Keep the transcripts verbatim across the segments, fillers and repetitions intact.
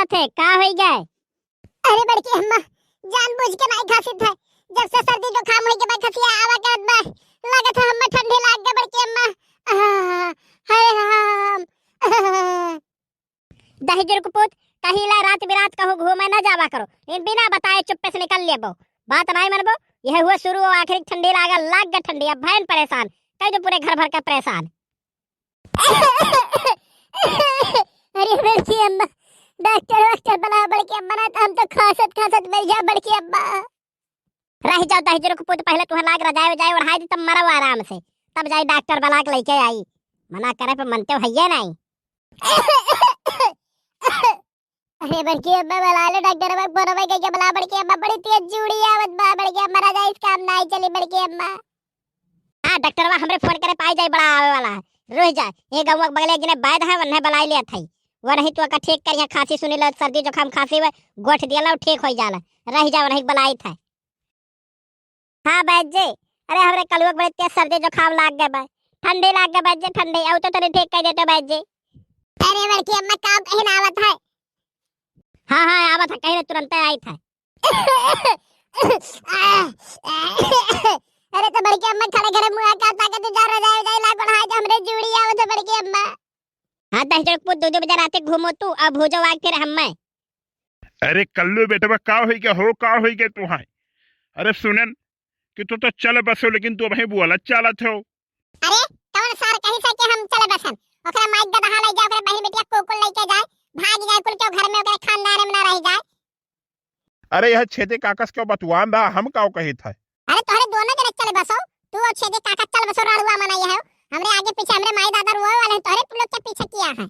थे, का होई गए? अरे बड़की अम्मा, जानबूझ के नाई खासित है, जब से सर्दी जुकाम होई के बा खसिया आवा करत बा, लागत है हम्मे ठंडी लाग गए बड़की अम्मा। आह, हाय राम। दहिजर के पूत, कहीं ला रात बिरात कहूँ घूमे न जावा करो। इन बिना बताए चुप्पे से निकल लेबो। बात नाई मनबो, यह हुआ शुरू हो आखिरी ठंडी लागल, लाग गए ठंडी, अब भयन परेशान, कह दो पूरे घर भर का परेशान। अरे बड़की अम्मा, डॉक्टर वाक्टर बुलाओ बड़की अम्मा, ना तो हम तो खांसत खांसत मर जाब बड़की अम्मा। रह जाओ दहिजर के पूत, पहले तुहर लाग रजाई वजाई ओढ़ाई दी, तब मरो आराम से, तब जाई डॉक्टर बुला के लेके आई। मना करे पे मनते हो हइये नाई। अरे बड़की अम्मा बुला लो डॉक्टर, मैं फोन में कह के बुला बड़की अम्मा, बड़ी तेज जूड़ी आवत बा बड़की अम्मा, रजाई से काम नाई चली बड़की अम्मा। हाँ डॉक्टरवा हमरे फोन करे पाई जाई, बड़ा आवे वाला है, रुक जा, ये गौवा के बगले एक जने वैद है, वन्हे बुलाई लेत है, वो नहीं तो का ठीक करिया, खांसी सुनी लो, सर्दी जुकाम खांसी हुए, गोठ दिया लो, ठीक हो जाला, रह जा, वही बुलाई था। हाँ वैद जी, अरे हमरे कलुआ के बड़े तेज सर्दी जुकाम लाग गए बा, ठंडी लाग गए वैद जी, ठंडी, आओ तो तनी ठीक कर देते वैद जी। अरे बड़की अम्मा का कहीं ना आवत है? हाँ हाँ आवत है, कहीं ना तुरंत आई था। अरे तो बड़की अम्मा खड़े खड़े मुँह का ताकत जा रजाई रजाई लाग बढ़ा जा हमरे जूड़ी आवत है बड़की अम्मा। हाँ दहिजर के पूत, दो दो बजे रात घूमो तू, अब हो जाओ आग फिर हम्मे। अरे कल्लू बेटवा, का होई गया हो, का होई गया तू है? अरे सुनन कि तू तो चल बसो, लेकिन तू अबहीं बोला चालत हो। अरे कौन सार कही से कि हम चले बसन? ओकरे माई के दहा ले जाए, ओकरे बहिन बिटिया कुकुर लेके जाए, भाग जाए, कुल क्यों घर में ओकरे खानदान में ना रह जाए। अरे यह छेदे काकस क्यों बतुआन रहा, हम काव कही था? अरे तोहरे दोनों जने चले बसो, तू और छेदे काका चल बसो, राड़ुआ मना यह हो। हमरे आगे पीछे हमरे माई दादा रोए वाले हैं, तोहरे लोग के पीछे किया है।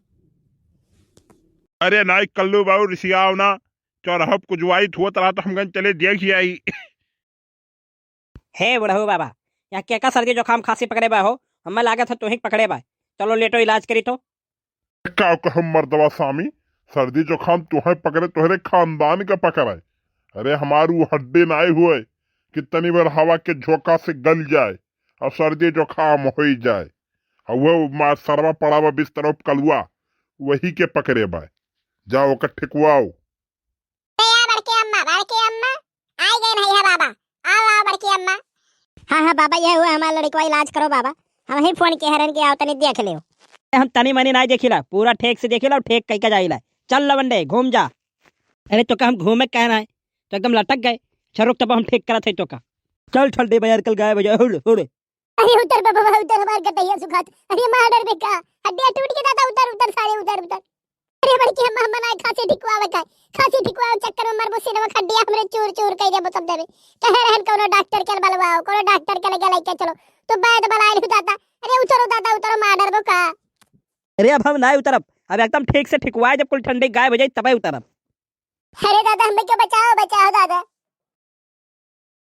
अरे नाई कल्लू बाबू रिसियाओ ना, चौराहा पे कुजवाई थुआ तरह तो हम गन चले देख ही आई। हे बुढ़ऊ बाबा, यहाँ केका सर्दी जुकाम खांसी पकड़े बा हो? हमें लागत है तुही पकड़े बा। चलो लेटो इलाज करी तो। का कहम मर्दवा स्वामी, सर्दी जुकाम तुहे पकड़े, तोहरे खानदान का पकड़े। अरे हमार ऊ हड्डी नाई हुए कि तनी भर हवा के झोंका से गल जाए और सर्दी जुकाम होई जाए। और वो मार सरवा पड़ा बा बिस्तरों पे कलुआ, वही के पकड़े बा। जाओ ओकर ठेकुआओ। ए, आ बड़की अम्मा, बड़की अम्मा, आई गए नहीं है बाबा, आओ, आओ बड़की अम्मा। हाँ, हाँ बाबा, यह हुआ हमारा लड़कवा, इलाज करो बाबा, हम ही फोन किए हरन के आओ तनी देख लेओ। हम तनी मनी नाई देखिला, पूरा ठीक से देखिला और ठीक कह के जाइला। चल लवंडे, घूम जा। अरे तो का हम घूमे कह रहा है, तो एकदम लटक गए। अच्छा रुक, तब हम ठीक करत है तो का। चल ठंडी बजार कल गायब हो जाए, हुड़, हुड़। अरे उतर बाबा, उतर, हमार गटैया सुखात। अरे मार डर बेका, हड्डियाँ टूट के दादा, उतर, उतर सारे, उतर, उतर। अरे बड़की अम्मा, हम ना खांसी ठिकवावे का, खांसी ठिकवावे चक्कर में मरबो, सिरवा हड्डियाँ हमरे चूर चूर कह देबो सब देबे। कहे रहन कोनो डॉक्टर के बलवाओ, कोनो डॉक्टर के लगे लेके चलो, तो वैद बलाए नहीं दादा। अरे उतरो दादा, उतरो, मार डरबो का। अरे अब हम ना उतरब, अब एकदम ठीक से ठिकवाए, जब कुल ठंडी गायब हो जाए तबे उतरब। अरे दादा, हमें क्यों बचाओ, बचाओ दादा।